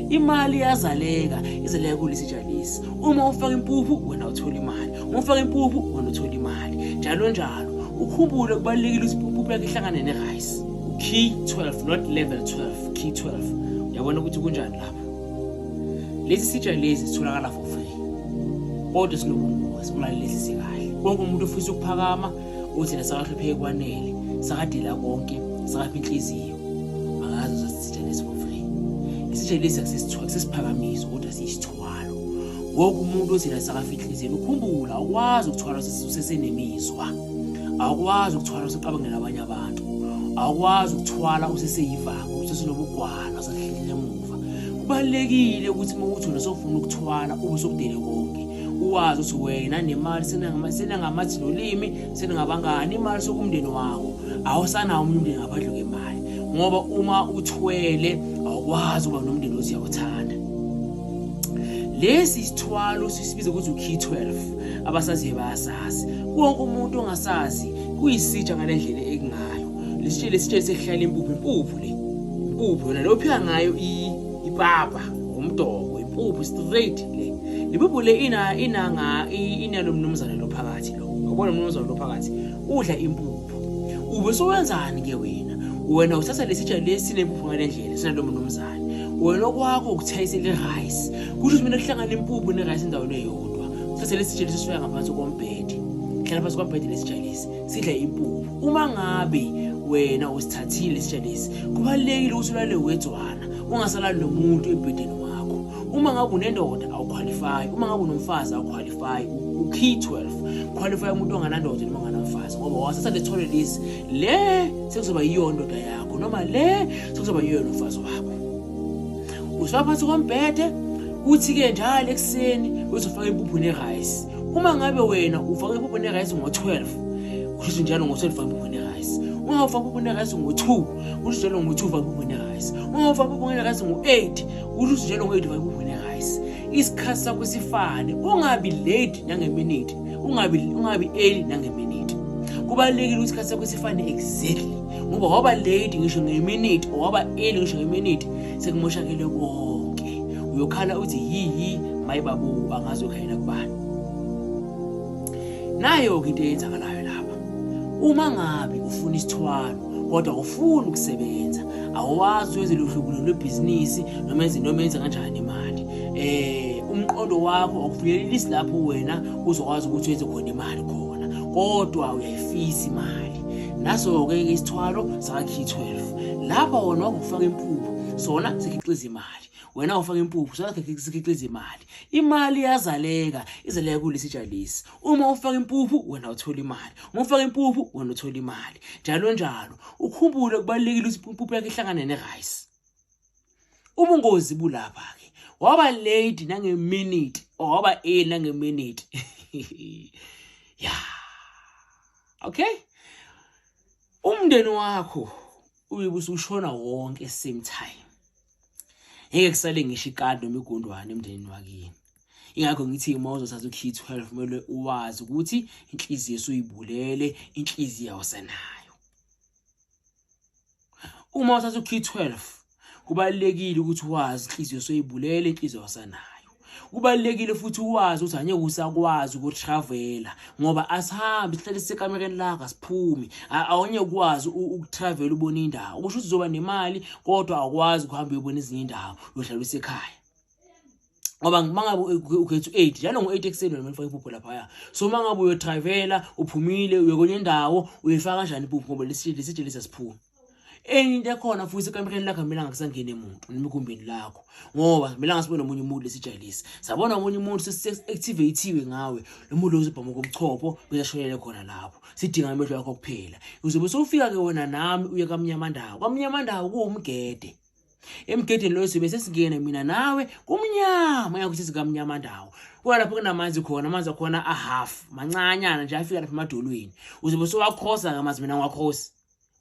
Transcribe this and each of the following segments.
Imali iyazaleka, izaleka kulesi lesi. Uma ufaka impuphu wena uthola imali, uma ufaka impuphu wena uthola imali, njalo njalo. Ukhumbule, kubalulekile ukuthi impuphu yakho ihlangane ne-rice. Key 12, not level 12, key 12. Uyabona ukuthi kunjani lapho? Lesi sitsha lesi sitholakala for free, kodwa sinobungozi, ungalilesi kahle. Wonke umuntu ofisa ukuphakama uthi nasakahlupheke kwanele, sakadela konke, sakapha inhliziyo, makazi uzositsha lesi for free. Isitsha lesi akusisiphakamiso, kodwa siyisithwalo. Wonke umuntu othi nasakafa inhliziyo, ukhumbula, awukwazi ukuthwala usesenemizwa, awukwazi ukuthwala usecabangela abanye abantu, awukwazi ukuthwala useseyivanga, usesenobugwala, usahlelile emuva. Kubalulekile ukuthi uma uthi wena sofuna ukuthwala ube usukudele konke, uwazi ukuthi wena nemali senangamathi nolimi, seningabangani, imali sokumndeni wakho, awusanawo omunye umndeni ngaphandle kwemali. Ngoba uma uthwele awukwazi ukuba nomndeni othi uyawuthanda. Lesi sithwalo sisibiza ukuthi u-key 12, abasaziyo bayasazi. Wonke umuntu ongasazi kuyisitsha ngale ndlela ekungayo. Lesitsha lesitsha sekuhlala impuphu, impuphu le impuphu yona leyo phika ngayo ipapa umdoko, impuphu straight le. Le mpuphu le ina inanga inalo mnumzane lo phakathi lo. Ubona umnumzane lo phakathi udla impuphu. Ube sowenzani ke wena? Wena uthatha lesitsha lesi nempuphu ngale ndlela sinalo mnumzane. Wena okwakho ukuthayisela i-rice. Kusho ukuthi mina kuhlangana impuphu ne-rice endaweni eyodwa. Uthathe lesitsha lesi sifaka ngaphansi kombhede. Hlala phansi kombhede lesitsha lesi sidla impuphu. Uma ngabe wena usithathile lesitsha lesi, kubalulekile ukuthi ulale wedwana, ungasalali nomuntu embhedeni wakho. Uma ngabe unendoda awuqualify, uma ngabe unomfazi awuqualify. U-key 12 qualify umuntu onganandoda noma onganamfazi, ngoba wasathatha lethole lesi, le sekuzoba yiyo indoda yakho noma le sekuzoba yiyo nomfazi wakho. Usifaka phansi kombhede, kuthi-ke njalo ekuseni uzofaka impuphu ne-rice. Uma ngabe wena ufaka impuphu ne-rice ngo-12, kusho njalo ngo-12 ufaka impuphu ne-rice. Uma ufaka impuphu ne-rice ngo-2, kusho njalo ngo-2 ufaka impuphu ne-rice. Uma ufaka impuphu ne-rice ngo-8, kusho njalo ngo-8 ufaka impuphu ne-rice. Isikhathi sakho sifane, ungabi late nangeminute, ungabi early nangeminute. Kubalulekile ukuthi isikhathi sakho sifane exactly, ngoba waba late ngisho ngeminute or waba early ngisho ngeminute, sekumoshakele konke. Uyokhala uthi yiyi mayibabu, angazi uyokhalela kubani. Nayo-ke into eyenzakalayo lapha, uma ngabe ufuna isithwalo kodwa ufuna ukusebenza, awazi wenze luhlobo lwebhizinisi noma enze noma enze kanjani imali, umqondo wakho awufinyelelisi lapho wena uzokwazi ukuthi wenze khona imali khona, kodwa uyayifisa imali. Naso-ke isithwalo saka-key 12 lapha, wona wakufaka impuphu, sona sikhiqiza imali. Wena ufaka impuphu, sona sikhiqiza imali. Imali iyazaleka, izaleka kulesitsha lesi. Uma ufaka impuphu wena uthola imali, uma ufaka impuphu wena uthola imali, njalo njalo. Ukhumbule, kubalulekile ukuthi impuphu yakho ihlangane ne-rice. Ubungozi bulapha-ke, waba late nangeminute or waba early nangeminute, ya okay, umndeni wakho uyobe usushona wonke same time, ngeke kusale ngisho ikati noma igundwane emndenini wakini. Ingakho ngithi uma uzothatha u-key 12 kumele uwazi ukuthi inhliziyo esuyibulele, inhliziyo awusenayo. Uma uthatha u-key 12 kubalulekile ukuthi wazi inhliziyo soyibulele, inhliziyo awusenayo. Kubalulekile futhi uwazi ukuthi angeke usakwazi ukutravela, ngoba asihambi, sihlale sisekamereni lakho, asiphumi. Awungeke ukwazi ukutravela ubone indawo. Kusho ukuthi uzoba nemali kodwa awukwazi ukuhamba uyobona ezinye indawo, uyohlala usekhaya. Ngoba mangabe ukhetha u-8 njalo ngo-8 ekuseni wena ufake impuphu laphaya, so uma ngabe uyotravela, uphumile uye kwenye indawo, uyifaka kanjani impuphu? Ngoba lesitshe lesi asiphumi. Enye into ekhona futhi, ekamereni lakho akumelanga kusangene muntu noma egumbini lakho, ngoba akumelanga sibone omunye umuntu. Lesijayelisi sabona omunye umuntu, sesi-activate-iwe ngawe lo muntu lo, uzobhamuka ubuchopho bese ashonele khona lapho. Sidinga amehlo akho kuphela. Uzobe sowufika-ke wena nami uye kamnyamandawo. Kamnyamandawo kuwumgede. Emgedeni loyo sibe sesingena mina nawe, kumnyama, yakuthi sikamnyamandawo kuya lapho kunamanzi khona. Amanzi akhona a-half mancanyana nje, afika lapha emadolweni. Uzobe sowakhosa-ke amanzi, mina ngiwakhosi,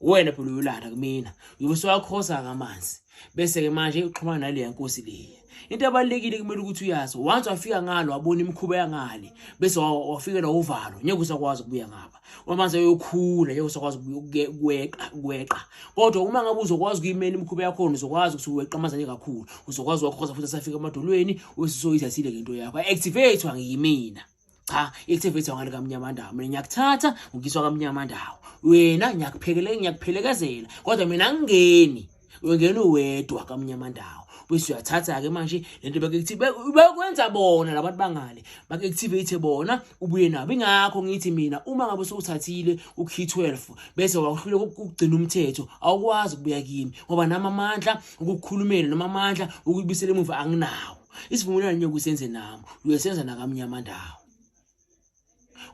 wena phela uyolanda kumina. Uyobe sowakhosa-ke amanzi. Bese-ke manje uxhumana naleya nkosi leya. Into ebalulekile kumele ukuthi uyazi, once wafika ngalo wabona imikhuba yangale, bese wafikelwa uvalo, ngeke usakwazi ukubuya ngapha. Uma manje uyokhula, ngeke usakwazi ukweqa kweqa. Kodwa uma ngabe uzokwazi ukuyimela imikhuba yakhona, uzokwazi ukuthi uweqa amazanye kakhulu, uzokwazi wakhoza futhi asafika emadolweni, ususoyithathile ngento yakho. Activate ngiyimina. Cha, i-activate ngale kamnyama ndawo. Mina ngiyakuthatha ngikiswa kamnyama ndawo. Wena ngiyakuphekele ngiyakuphelekezela, kodwa mina angingeni. Uyongena uwedwa kamnyama ndawo. Bese uyathatha-ke manje lento bekuthi bekwenza bona labantu bangale baku-activate bona ubuye nabo. Ingakho ngithi mina uma ngabe usuthathile ukey 12 bese wahluleka ukugcina umthetho, awukwazi ukubuya kimi ngoba nami amandla ukukukhulumela noma amandla ukuyibisela emuva anginawo. Isivumelwano ngeke usenze nami, uyosenza nakamnyama ndawo.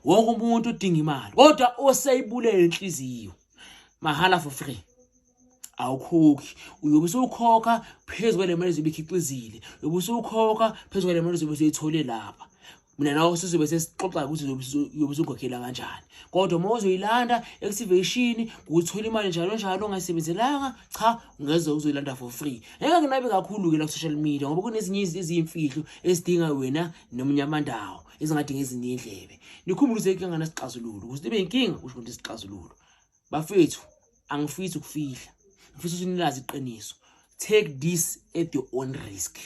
Wonke umuntu udinga imali kodwa oseyibulele inhliziyo mahala for free. Awukhokhi, uyobe usukhokha phezu kwale mali ozobe ikhiqizile, uyobe usukhokha phezu kwale mali ozobe usuyithole lapha. Mina nawe sizobe sesixoxa ukuthi uyobe usukhokhela kanjani. Kodwa uma uzoyilanda activation ukuthola imali njalo njalo ongayisebenzelanga, cha, ungeze uzoyilanda for free. Ngeke nginabe kakhulu-ke la ku-social media ngoba kunezinye eziyimfihlo ezidinga wena nomnyama ndawo ezingadinga ezinye indlebe. Nikhumbule ukuthi inkinga nasixazululo, ukuze ibe inkinga kusho ukuthi isixazululo. Bafethu, angifisi ukufihla, ngifisa ukuthi nilazi iqiniso. Take this at your own risk.